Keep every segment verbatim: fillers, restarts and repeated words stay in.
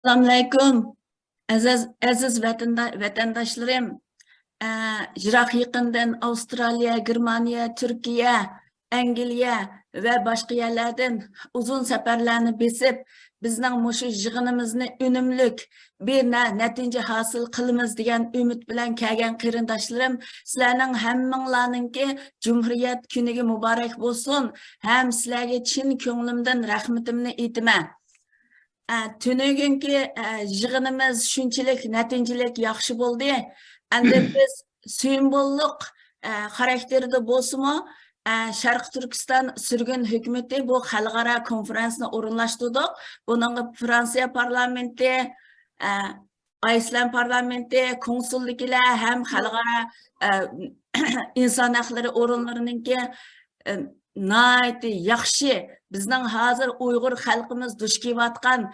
ئەسسالامۇئەلەيكۇم. ئەزىز، ئەزىز ۋەتەندە-، ۋەتەنداشلىرىم، ئە، يىراق يېقىندىن ئاۋسترالىيە، گېرمانىيە، تۈركىيە، ئەنگلىيە ۋە باشقا يەرلەردىن ئۇزۇن سەپەرلەرنى بېسىپ، بىزنىڭ مۇشۇ يىغىنىمىزنى ئۈنۈملۈك بىر نە-، نەتىجە ھاسىل قىلىمىز دېگەن ئۈمىد بىلەن كەلگەن قېرىنداشلىرىم، سىلەرنىڭ ھەممىڭلارنىڭكى جۇمھۇرىيەت كۈنىگە مۇبارەك بولسۇن ھەم سىلەرگە چىن كۆڭلۈمدىن رەھمىتىمنى ئېيتىمەن. ئە، تۈنۈگۈنكى، ئە، يىغىنىمىز شۇنچىلىك نەتىجىلىك، ياخشى بولدى. ئەمدى بىز سىمۋوللۇق، ئە، خاراكتېرىدە بولسىمۇ، ئە، شەرقىي تۈركىستان سۈرگۈن ھۆكۈمىتى بۇ خەلقئارا كونفېرانسنى ئورۇنلاشتۇردۇق. بۇنىڭغا فرانسىيە پارلامېنتى، ئە، ئايسلەند پارلامېنتى، كونسۇلدىكىلەر ھەم خەلقئارا، ئە، ئىنسان ھەقلىرى ئورۇنلىرىنىڭكى، ئە، ناھايىتى ياخشى، بىزنىڭ ھازىر ئۇيغۇر خەلقىمىز دۇچ كېلىۋاتقان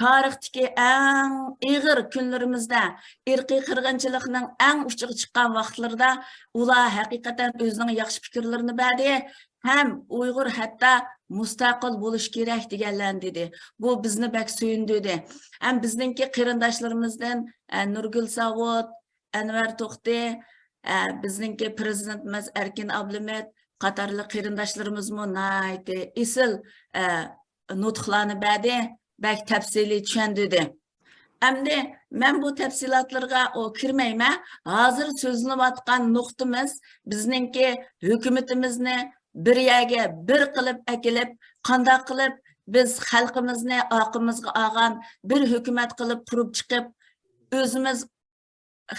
تارىختىكى ئەڭ ئېغىر كۈنلىرىمىزدە، ئىرقىي قىرغىنچىلىقنىڭ ئەڭ ئۇچىغا چىققان ۋاقىتلىرىدا ئۇلار ھەقىقەتەن ئۆزىنىڭ ياخشى پىكىرلىرىنى بەردى. ھەم ئۇيغۇر ھەتتا مۇستەقىل بولۇش كېرەك دېگەنلەرنى دېدى. بۇ بىزنى بەك سۆيۈندۈردى. ھەم بىزنىڭكى قېرىنداشلىرىمىزدىن، ئە، نۇرگۈل ساۋۇت، ئەنۋەر توختى، ئە، بىزنىڭكى پىرېزىدېنتىمىز ئەركىن ئابلىمىت قاتارلىق قېرىنداشلىرىمىزمۇ ناھايىتى ئېسىل، ئە، نۇتۇقلارنى بەردى، بەك تەپسىلىي چۈشەندۈردى. ئەمدى مەن بۇ تەپسىلاتلىرىغا ئۇ كىرمەيمەن. ھازىر سۆزلىنىۋاتقان نۇقتىمىز بىزنىڭكى ھۆكۈمىتىمىزنى بىر يەرگە بىر قىلىپ ئەكېلىپ، قانداق قىلىپ بىز خەلقىمىزنى ئارقىمىزغا ئالغان بىر ھۆكۈمەت قىلىپ قۇرۇپ چىقىپ، ئۆزىمىز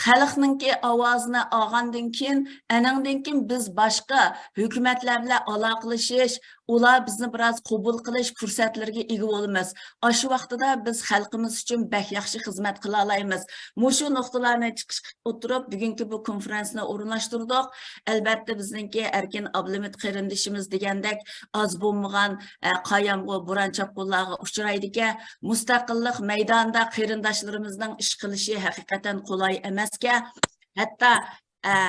خەلقنىڭكى ئاۋازىنى ئالغاندىن كېيىن، ئەنىڭدىن كېيىن بىز باشقا ھۆكۈمەتلەر بىلەن ئالاقىلىشىش، ئۇلار بىزنى بىراز قوبۇل قىلىش پۇرسەتلىرىگە ئىگە بولىمىز. ئاشۇ ۋاقتىدا بىز خەلقىمىز ئۈچۈن بەك ياخشى خىزمەت قىلالايمىز. مۇشۇ نۇقتىلارنى چىقىشقا ئوتتۇرۇپ، بۈگۈنكى بۇ كونفېرانسنى ئورۇنلاشتۇردۇق. ئەلبەتتە، بىزنىڭكى ئەركىن ئابلىمىت قېرىندىشىمىز دېگەندەك ئاز بولمىغان، ئە، قايامغۇ، بوران-چاپقۇنلارغا ئۇچرايدىكەن. مۇستەقىللىق مەيدانىدا قېرىنداشلىرىمىزنىڭ ئىش قىلىشى ھەقىقەتەن قولاي ئەمەسكەن. ھەتتا، ئە،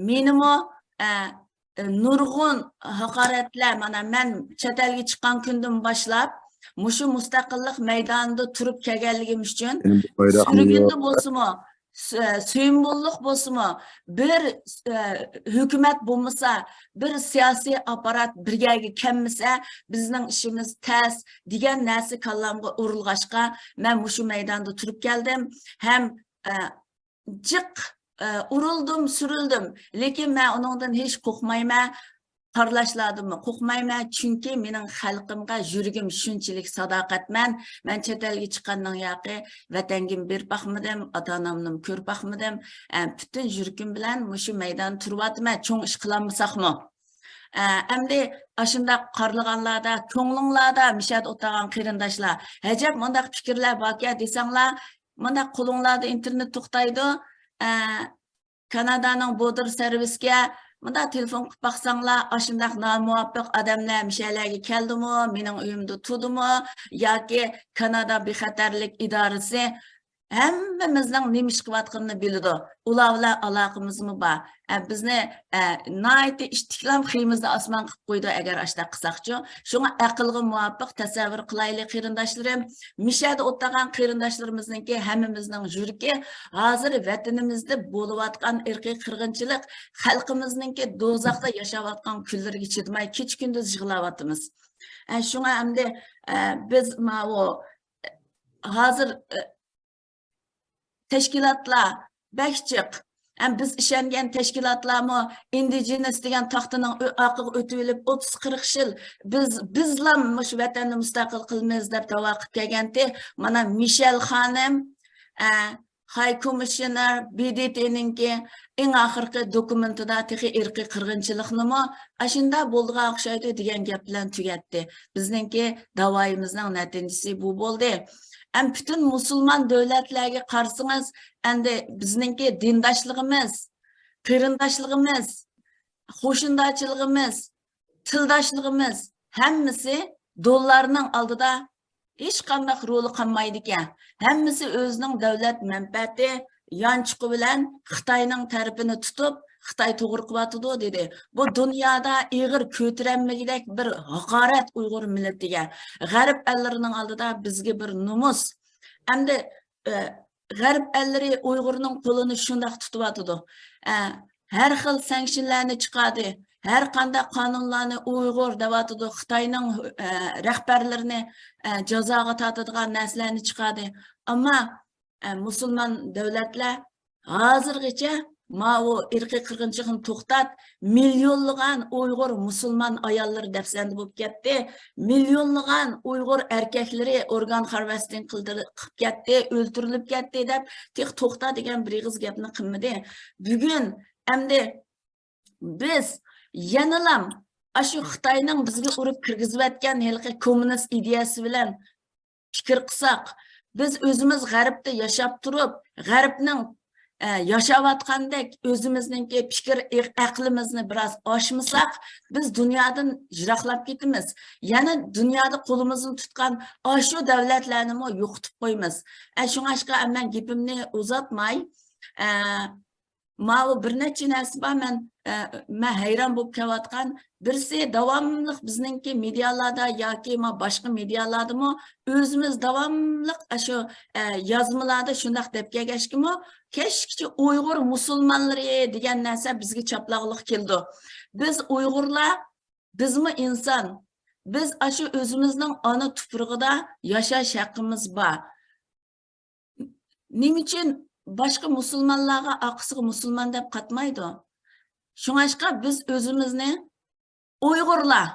مېنىمۇ، ئە، نۇرغۇن ھاقارەتلەر، مانا، مەن چەت ئەلگە چىققان كۈندىن باشلاپ، مۇشۇ مۇستەقىللىق مەيدانىدا تۇرۇپ كەلگەنلىكىم ئۈچۈن، سۈرگۈندە بولسىمۇ، سى-، سىمۋوللۇق بولسىمۇ، بىر، ئە، ھۆكۈمەت بولمىسا، بىر سىياسىي ئاپپارات بىر يەرگە كەلمىسە، بىزنىڭ ئىشىمىز تەس دېگەن نەرسە كاللامغا ئۇرۇلغاچقا، مەن مۇشۇ مەيداندا تۇرۇپ كەلدىم ھەم، ئە، جىق، ئە، ئۇرۇلدۇم، سۈرۈلدۈم، لېكىن مەن ئۇنىڭدىن ھېچ قورقمايمەن. قارىلاشلاردىنمۇ قورقمايمەن، چۈنكى مېنىڭ خەلقىمغا يۈرىكىم شۇنچىلىك ساداقەتمەن. مەن چەت ئەلگە چىققاندىن ياقى ۋەتەنگىمۇ بېرىپ باقمىدىم، ئاتا-ئانامنىمۇ كۆرۈپ باقمىدىم. ئە، پۈتۈن يۈرىكىم بىلەن مۇشۇ مەيداندا تۇرۇۋاتىمەن، چوڭ ئىش قىلالمىساقمۇ. ئە، ئەمدى ئاشۇنداق قارىلىغانلاردا، كۆڭلۈڭلاردا مىشەدە ئولتۇرغان قېرىنداشلار، ئەجەب مۇنداق پىكىرلەر باركەن دېسەڭلار، مۇنداق قولۇڭلاردا ئىنتېرنېت توختايدۇ. ئە، كانادانىڭ بودۇر سېرۋىسىگە مۇنداق تېلېفون قىلىپ باقساڭلار، ئاشۇنداق نامۇۋاپىق ئادەملەر مىشەلەرگە كەلدىمۇ، مېنىڭ ئۆيۈمدە تۇردىمۇ ياكى كانادا بىخەتەرلىك ئىدارىسى ھەممىمىزنىڭ نېمە ئىش قىلىۋاتقىنىنى بىلىدۇ. ئۇلار بىلەن ئالاقىمىزمۇ بار. ئە، بىزنى، ئە، ناھايىتى ئىتتىكلام خىيىمىزنى ئاسمان قىلىپ قويىدۇ، ئەگەر ئاشۇنداق قىلساقچۇ. شۇڭا ئەقىلگە مۇۋاپىق تەسەۋۋۇر قىلايلى، قېرىنداشلىرىم. مىشەدە ئولتۇرغان قېرىنداشلىرىمىزنىڭكى ھەممىمىزنىڭ يۈرىكى ھازىر ۋەتىنىمىزدە بولۇۋاتقان ئىرقىي قىرغىنچىلىق، خەلقىمىزنىڭكى دوزاختا ياشاۋاتقان كۈنلىرىگە چىدىماي كېچە-كۈندۈز يىغلاۋاتىمىز. ئە، شۇڭا ئەمدى، ئە، بىز ماۋۇ، ئە، ھازىر، ئە، تەشكىلاتلار بەك جىق. ھەم بىز ئىشەنگەن تەشكىلاتلارمۇ ئىندىجېنس دېگەن تاختىنىڭ ئۆ-، ئارقىغا ئۆتۈۋېلىپ، ئوتتۇز قىرىق يىل بىز، بىزلام مۇشۇ ۋەتەننى مۇستەقىل قىلىمىز دەپ داۋا قىلىپ كەلگەنتى. مانا، مىشەل خانىم، ئە، ھاي كومىشنېر، بى دى تىنىڭكى ئەڭ ئاخىرقى دوكۇمېنتىدا تېخى ئىرقىي قىرغىنچىلىقنىمۇ ئاشۇنداق بولىدىغان ئوخشايدۇ دېگەن گەپ بىلەن تۈگەتتى. بىزنىڭكى داۋايىمىزنىڭ نەتىجىسى بۇ بولدى. ئەم پۈتۈن مۇسۇلمان دۆلەتلەرگە قارىسىڭىز، ئەمدى بىزنىڭكى دىنداشلىقىمىز، قېرىنداشلىقىمىز، قوشنىدارچىلىقىمىز، تىلداشلىقىمىز ھەممىسى دوللارنىڭ ئالدىدا ھېچقانداق رولى قالمايدىكەن. ھەممىسى ئۆزىنىڭ دۆلەت مەنپەئەتى يانچۇقى بىلەن خىتاينىڭ تەرىپىنى تۇتۇپ، خىتاي توغرا قىلىۋاتىدۇ، دېدى. بۇ دۇنيادا ئېغىر كۆتۈرەلمىگۈدەك بىر ھاقارەت ئۇيغۇر مىللىتىگە. غەرب ئەللىرىنىڭ ئالدىدا بىزگە بىر نومۇس. ئەمدى، ئە، غەرب ئەللىرى ئۇيغۇرنىڭ قولىنى شۇنداق تۇتۇۋاتىدۇ. ئە، ھەر خىل سانكشنلارنى چىقاردى. ھەر قانداق قانۇنلارنى ئۇيغۇر دەۋاتىدۇ. خىتاينىڭ، ئە، رەھبەرلىرىنى، ئە، جازاغا تارتىدىغان نەرسىلەرنى چىقاردى. ئەمما، ئە، مۇسۇلمان دۆلەتلەر ھازىرغىچە ماۋۇ ئىرقىي قىرغىنچىلىقنى توختات، مىليونلىغان ئۇيغۇر مۇسۇلمان ئاياللىرى دەپسەندە بولۇپ كەتتى، مىليونلىغان ئۇيغۇر ئەركەكلىرى ئورگان خارۋېستىنگ قىلدى-، قىلىپ كەتتى، ئۆلتۈرۈلۈپ كەتتى دەپ تېخى توختا دېگەن بىر ئېغىز گەپنى قىلمىدى. بۈگۈن ئەمدى بىز يەنىلام ئاشۇ خىتاينىڭ بىزگە ئۇرۇپ كىرگۈزۈۋەتكەن ھېلىقى كوممۇنىست ئىدىيەسى بىلەن پىكىر قىلساق، بىز ئۆزىمىز غەربتە ياشاپ تۇرۇپ، غەربنىڭ، ئە، ياشاۋاتقاندەك ئۆزىمىزنىڭكى پىكىر ئەق-، ئەقلىمىزنى بىراز ئاشمىساق، بىز دۇنيادىن يىراقلاپ كېتىمىز. يەنە دۇنيادا قولىمىزنى تۇتقان ئاشۇ دۆلەتلەرنىمۇ يوقىتىپ قويىمىز. ئە، شۇڭاشقا مەن گېپىمنى ئۇزارتماي، ئە، ماۋۇ بىر نەچچە نەرسە بار، مەن، ئە، مەن ھەيران بولۇپ كېلىۋاتقان. بىرسى، داۋاملىق بىزنىڭكى مېدىيالاردا ياكى ما باشقا مېدىيالاردىمۇ ئۆزىمىز داۋاملىق ئاشۇ، ئە، يازمىلاردا شۇنداق دەپ كەلگەچكىمۇ، كەچكىچە ئۇيغۇر مۇسۇلمانلىرى دېگەن نەرسە بىزگە چاپلاغلىق كېلىدۇ. بىز ئۇيغۇرلار، بىزمۇ ئىنسان. بىز ئاشۇ ئۆزىمىزنىڭ ئانا تۇپرىقىدا ياشاش ھەققىمىز بار. نېمە ئۈچۈن باشقا مۇسۇلمانلارغا ئارقىسىغا مۇسۇلمان دەپ قاتمايدۇ؟ شۇڭاشقا بىز ئۆزىمىزنى ئۇيغۇرلار،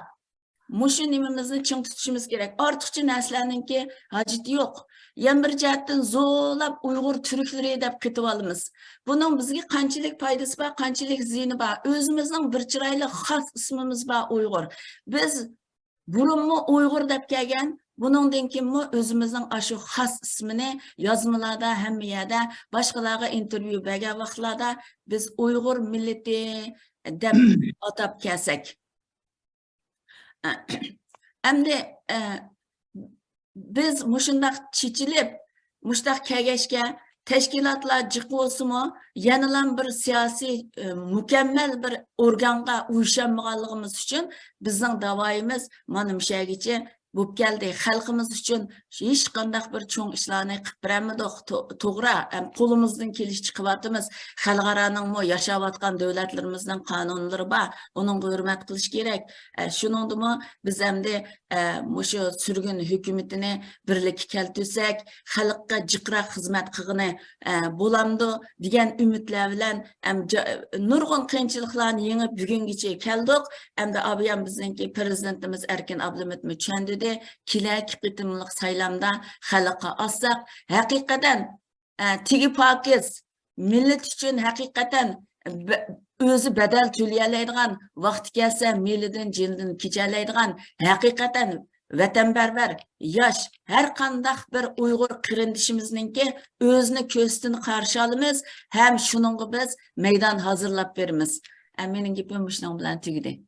مۇشۇ نېمىمىزنى چىڭ تۇتۇشىمىز كېرەك. ئارتۇقچە نەرسىلەرنىڭكى ھاجىتى يوق. يەنە بىر جەھەتتىن زورلاپ ئۇيغۇر تۈركلىرى دەپ قېتىۋالىمىز. بۇنىڭ بىزگە قانچىلىك پايدىسى بار، قانچىلىك زىيىنى بار؟ ئۆزىمىزنىڭ بىر چىرايلىق خاس ئىسمىمىز بار، ئۇيغۇر. بىز بۇرۇنمۇ ئۇيغۇر دەپ كەلگەن، بۇنىڭدىن كېيىنمۇ ئۆزىمىزنىڭ ئاشۇ خاس ئىسمىنى يازمىلاردا، ھەممە يەردە، باشقىلارغا ئىنتېرۋيۇ بەرگەن ۋاقىتلاردا بىز ئۇيغۇر مىللىتى دەپ ئاتاپ كەلسەك. ئەمدى، ئە، بىز مۇشۇنداق چېچىلىپ، مۇشۇنداق كەلگەچكە، تەشكىلاتلار جىق بولسىمۇ، يەنىلا بىر سىياسىي، ئە، مۇكەممەل بىر ئورگانغا ئويۇشالمىغانلىقىمىز ئۈچۈن بىزنىڭ داۋايىمىز مانا مۇشەگىچە بولۇپ كەلدى. خەلقىمىز ئۈچۈن ھېچقانداق بىر چوڭ ئىشلارنى قىلىپ بېرەلمىدۇق. تو-، توغرا، ئەم، قولىمىزدىن كېلىشىچە قىلىۋاتىمىز. خەلقئارانىڭمۇ ياشاۋاتقان دۆلەتلىرىمىزنىڭ قانۇنلىرى بار. ئۇنىڭغا ھۆرمەت قىلىش كېرەك. ئە، شۇنىڭدىمۇ بىز ئەمدى، ئە، مۇشۇ سۈرگۈن ھۆكۈمىتىنى بىرلىككە كەلتۈرسەك، خەلققە جىقراق خىزمەت قىلغىنى، ئە، بولامدۇ دېگەن ئۈمىدلەر بىلەن، ئەم، جا-، نۇرغۇن قىيىنچىلىقلارنى يېڭىپ بۈگۈنگىچە كەلدۇق. ئەمدى ئابىيان بىزنىڭكى پىرېزىدېنتىمىز ئەركىن ئابلىمىتمۇ چۈشەندۈردى. كېلەركى قېتىملىق سايلامدا خەلققە ئالساق، ھەقىقەتەن، ئە، تېگى پاكىز، مىللەت ئۈچۈن ھەقىقەتەن بە-، ئۆزى بەدەل تۆلىيەلەيدىغان، ۋاقتى كەلسە مېلىدىن، جېنىدىن كېچەلەيدىغان، ھەقىقەتەن ۋەتەنپەرۋەر، ياش، ھەر قانداق بىر ئۇيغۇر قېرىندىشىمىزنىڭكى ئۆزىنى كۆزىتىنى قارشى ئالىمىز ھەم شۇنىڭغا بىز مەيدان ھازىرلاپ بېرىمىز. ئە، مېنىڭ گېپىم مۇشۇنىڭ بىلەن تۈگىدى.